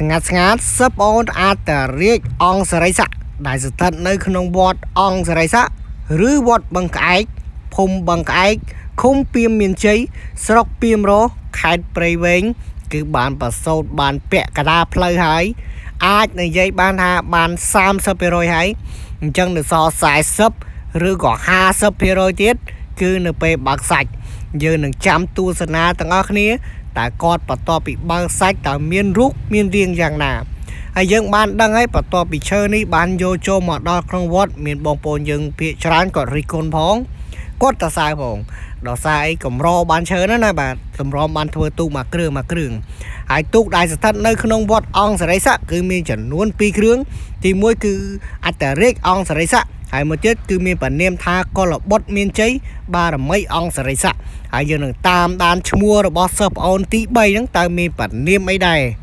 ស្ងាត់ស្ងាត់សិស្សប្អូនអាចតរាជអង្គសរិស័កដែលស្ថិតនៅក្នុងវត្តអង្គសរិស័កឬវត្តបឹងក្អែកភូមិបឹងក្អែកឃុំពាមមានជ័យស្រុកពាមរោខេត្តព្រៃវែងគឺបានប្រសូតបានពាក់កណ្ដាលផ្លូវហើយអាចនិយាយបានថាបាន30%ហើយអញ្ចឹងនៅសល់40ឬក៏50%ទៀតគឺនៅពេលបើកសាច់យើងនឹងចាំទស្សនាទាំងអស់គ្នា តើគាត់បន្ទាប់ពីបើកសាច់តើមានរូបមានរាងយ៉ាងណាហើយយើងបានដឹងហើយបន្ទាប់ពីឈើនេះបានយកចូលមកដល់ក្នុងវត្តមានបងប្អូនយើងភាកច្រើនគាត់រិះគន់ផងគាត់តសើផងដល់សារអីកម្របានឈើណាណាបាទសម្រមបានធ្វើទូកមួយគ្រឿងមួយគ្រឿងហើយទូកដែលស្ថិតនៅក្នុងវត្តអង្គសរិស័កគឺមានចំនួន2គ្រឿងទី1គឺអត្តរាជអង្គសរិស័កហើយមួយទៀតគឺមានប្រនាមថាកុលបុត្រមានជ័យបារមីអង្គសរិស័កហើយយើងនឹងតាមដានឈ្មោះរបស់សិស្សប្អូនទី3ហ្នឹងតើមានប្រនាមអីដែរ។